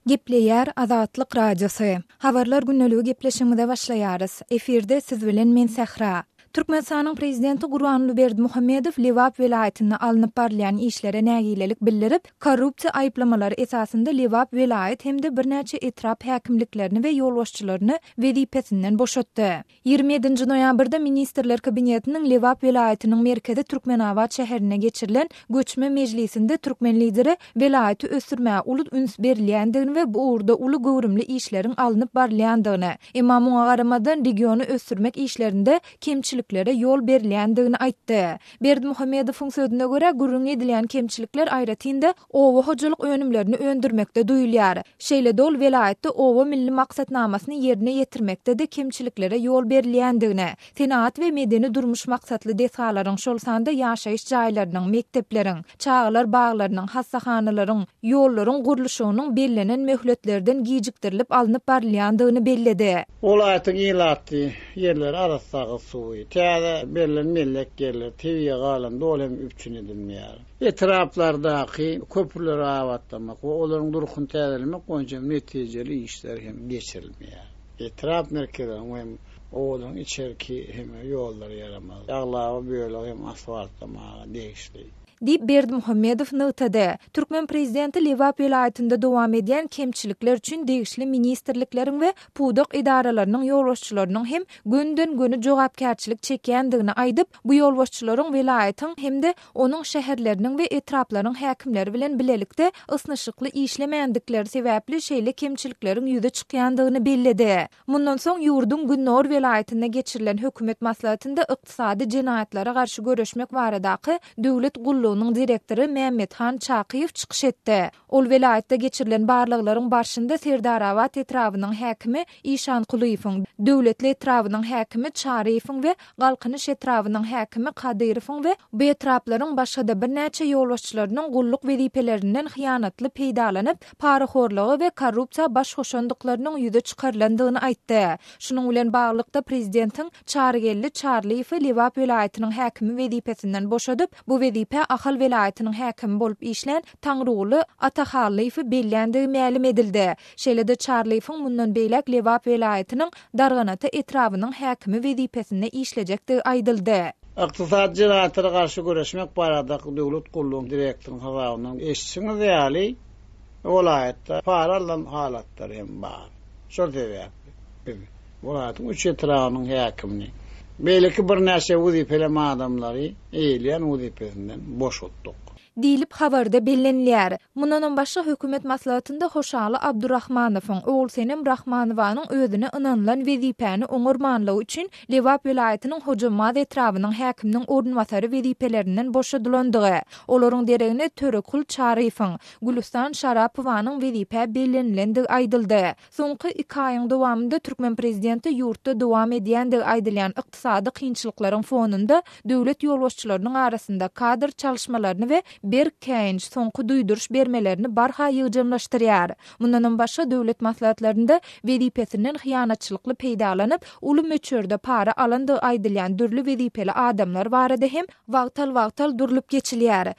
Gepleýär Azatlyk Radiosy. Habarlar gündeligi gepleşigimize başlaýarys. Efirde siz bilen men Sähra. Türkmenistanyň Prezidenti Gurbanguly Berdimuhamedow Lebap welaýatynda alnyp barylýan işlere nägilelik bildirip, korrupsiýa aýyplamalary esasynda Lebap welaýat hem-de birnäçe etrap häkimliklerini we ýolbaşçylaryny wezipesinden boşatdy. 27-nji noýabrda Ministrler Kabinetiniň Lebap welaýatynyň merkezi Türkmenabat şäherinde geçirilen göçme mejlisinde türkmen Lideri welaýaty ösdürmäge uly üns berilýändigini we bu ugurda uly göwrümli işleriň alnyp barylýandygyny, emma muňa garamazdan regiony ösdürmek işlerinde kemçiliklere ýol berilýändigini aýtdy. Berdimuhamedowyň sözüne görä, gürrüňi edilýän kemçilikler aýratyn-da oba hojalyk önümlerini öndürmekde duýulýar. Şeýle-de ol welaýatda Oba milli maksatnamasyny ýerine ýetirmekde-de kemçiliklere ýol berilýändigini, senagat we medeni-durmuş maksatly desgalaryň, şol sanda ýaşaýyş jaýlarynyň, mekdepleriň, çagalar baglarynyň, hassahanalaryň, ýollaryň gurluşygynyň bellenen möhletlerden gijikdirilip alnyp barylýandygyny belledi. Welaýatyň ilatly ýerleri arassa agyz suwy, täze berlen mellek ýerler, tebigy gaz doly hem üpjün edilmeýär. Etraplardaky köprüleri abatlamak we olaryň durkuny täzelemek boýunça hem netijeli işler hem geçirilmeýär. Etrap merkezleriniň hem obalaryň içerki hem ýollary ýaramaz. Aglaba bölegi hem asfaltlamaga degişli. Diýip, Berdimuhamedow nygtady. Türkmen prezidenti Lebap welaýatynda dowam edýän kemçilikler üçin degişli ministrlikleriň we pudak edaralarynyň ýolbaşçylarynyň hem gönüden-göni jogapkärçilik çekýändigini aýdyp, bu ýolbaşçylaryň welaýatyň hem-de onuň şäherleriniň we etraplaryň häkimleri bilen bilelikde ysnyşykly işlemändikleri sebäpli şeýle kemçilikleriň ýüze çykýandygyny belledi. Mundan soň ýurduň gündogar welaýatynda geçirilen hökümet maslahatynda ykdysady jenaýatlara garşy göreşmek baradaky döwlet gullugynyň direktory Mämmethan Çakyýew çykyş etdi. Ol welaýatda geçirilen barlaglaryň barşynda Serdarabat etrabynyň häkimi Işankulyýewiň, Döwletli etrabynyň häkimi Çaryýewiň we Galkynyş etrabynyň häkimi Kadyrowyň we bu etraplaryň başga-da birnäçe ýolbaşçylarynyň gulluk wezipelerinden hyýanatly peýdalanyp, parahorluga we korrupsiýa baş goşandyklarynyň ýüze çykarylandygyny aýtdy. Şunuň bilen baglylykda, prezidentiň Çarygeldi Çarlyýewi Lebap welaýatynyň häkimi wezipesinden boşadyp, bu wezipä Ahal welaýatynyň häkimi bolup işlän Taňryguly Atahallyýewi belländigi mälim edildi. Şeýle-de Çarlyýewiň mundan beýläk Lebap welaýatynyň Darganata etrabynyň häkimi wezipesinde işlejekdigi aýdyldy. Ykdysady jenaýatlara garşy göreşmek baradaky döwlet gullugynyň direktorynyň hasabyndan eşidişiňiz ýaly, welaýatda para alnan halatlar hem bar. Şol sebäpli biz welaýatyň üç etrabynyň häkimini, beýleki birnäçe wezipeli adamlary eýeleýän wezipesinden boşatdyk. Diýlip, habarda bellenilýär. Mundanam başga, hökümet maslahatynda Hoşaly Abdurahmanowyň, Ogulsenem Rahmanowanyň özüne ynanylan wezipäni oňarmanlygy üçin Lebap welaýatynyň Hojambaz etrabynyň häkiminiň orunbasary wezipelerinden boşadylandygy, olaryň deregine Törekul Çaryýewiň, Gülüstan Şarapowanyň wezipä bellenilendigi aýdyldy. Soňky iki aýyň dowamynda türkmen prezidenti ýurtda dowam edýändigi aýdylýan ykdysady kynçylyklaryň fonunda döwlet ýolbaşçylarynyň arasynda kadr çalyşmalaryny we berk käýinç, soňky duýduryş bermelerini barha ýygjamlaşdyrýar. Mundanam başga döwlet maslahatlarynda wezipesinden hyýanatçylykly peýdalanyp, uly möçberde para alandygy aýdylýan dürli wezipeli adamlar barada hem wagtal-wagtal durlup geçilýär.